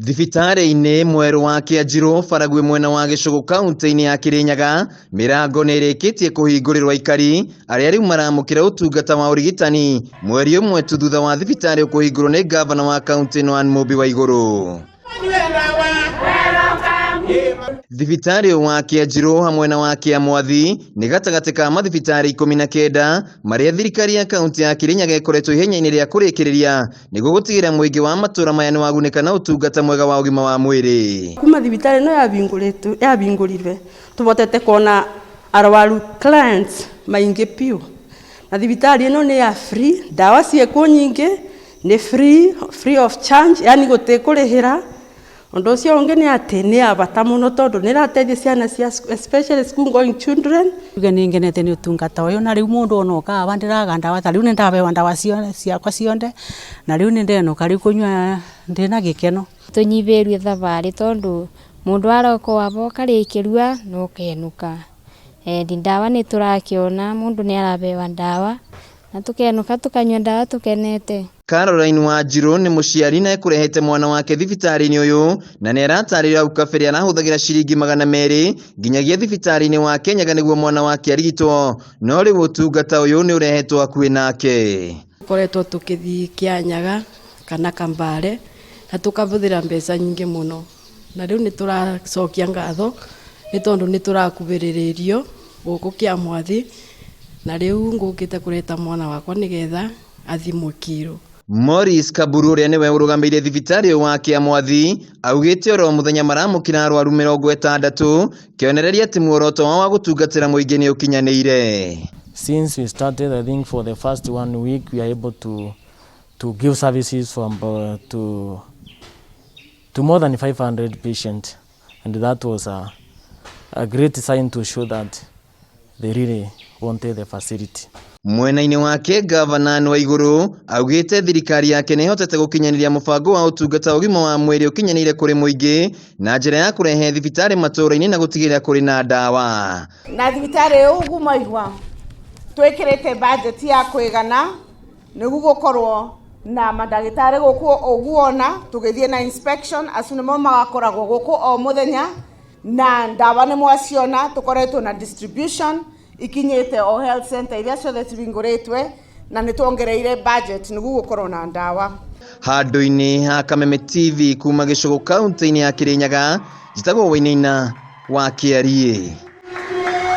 Thibitarĩ-inĩ mwerũ wa Kĩanjirũ Baragwi mwena wa Gĩcũgũ kaunti-inĩ ya Kĩrĩnyaga, mĩrango nĩ ĩrĩkĩtie kũhingũrĩrwo aikari arĩa rĩu maramũkĩra ũtungata wa ũrigitani mweri ũmwe tu thutha wa thibitarĩ kũhingũrwo nĩ ngavana wa kaunti ĩno Anne Mũmbi Waigũrũ. Thibitarĩ ũyũ wa Kĩanjirũ hamwe na wa Kĩamwathi nĩ gatagatĩ ka mathibitarĩ 19 marĩa thirikari ya kaunti ya Kĩrĩnyaga ĩkoretwo ihenya-inĩ rĩa kũrĩkĩrĩria nĩguo gũtigĩrĩra mũingĩ wa matũra maya nĩwagunĩka na ũtungata mwega wa ũgima wa mwĩrĩ. Kuma thibitarĩ ĩno yahingũrirwe tũhotete kuona arwaru clients maingĩ piũ, na thibitarĩ ĩno nĩ ya free, ndawa ciĩkuo nyingĩ, nĩ free, free of charge, yani gũtikũrĩhĩra. Ũndũ ũcio ũngĩ nĩ atĩ nĩ ya bata mũno tondũ nĩ ĩrateithia ciana cia especially school going children. Njuge nĩ ngenete nĩ ũtungata ũyũ, na rĩu mũndũ ona oka aba ndĩraga ndawa, ta rĩu nĩ ndabewa ndawa ciakwa cionde, na rĩu nĩ ndenũka rĩu kũnyua ndĩna gĩkeno. Tũnyihĩrue thabarĩ tondũ mũndũ aroka o aba ũkarĩkĩrua na ũkenũka. Endi ndawa nĩ tũrakĩona, mũndũ nĩ arabewa ndawa na tũkenũka tũkanyua ndawa tũkenete. Caroline Wanjirũ nĩ mũciari na ekũrehete mwana wake thibitarĩ-inĩ ũyũ na nĩ aratarĩria hau kabere arahũthagĩra ciringi 200 nginyagia thibitarĩ-inĩ wa Kĩanyaga nĩguo mwana wake arigitwo, no rĩu ũtungata ũyũ nĩ ũrehetwo hakuhĩ nake. Tũkoretwo tũkĩthiĩ Kĩanyaga kana Kambare na tũkahũthĩra mbeca nyingĩ mũno, na rĩu nĩ tũracokia ngatho nĩ tondũ nĩ tũrakuhĩrĩrĩrio gũkũ Kĩamwathi, na rĩu ngũkĩte kũreta mwana wakwa nĩgetha athimwo kiro. Maurice Kaburu ũrĩa nĩwe ũrũgamĩrĩire thibitarĩ ũyũ wa Kĩamwathi augĩte oro mũthenya maramũkĩra arwaru 60, kĩonereria atĩ muoroto wao wa gũtungatĩra mũingĩ nĩ ũkinyanĩire. Since we started, I think for the first 1 week we are able to give services to more than 500 patients, and that was a great sign to show that they really wanted the facility. Mwena-inĩ wake gavana Anne Waigũrũ augĩte thirikari yake nĩ ĩhotete gũkinyanĩria mũbango wa ũtungata wa ũgima wa mwĩrĩ ũkinyanĩire kũrĩ mũingĩ na njĩra ya kũrehe thibitarĩ matũũra-inĩ na gũtigĩrĩra kũrĩ na ndawa. Na thibitarĩ ũguo mwaigua twĩkĩrĩte budget ya kũigana nĩguo gũkorwo na mandagĩtarĩ gũkũ ũguona tũgĩthiĩ na inspection, acio nĩmo magakoragwo gũkũ o mũthenya, na ndawa nĩ mwaciona tũkoretwo na distribution ikinyĩte o health center iria ciothe cihingũrĩtwe, na nĩ tuongereire budget nĩguo gũkorwo na ndawa. Handũ-inĩ ha Kameme TV kuma Gĩcũgũ kaunti-inĩ ya Kĩrĩnyaga, njĩtagwo Wainaina wa Kĩariĩ.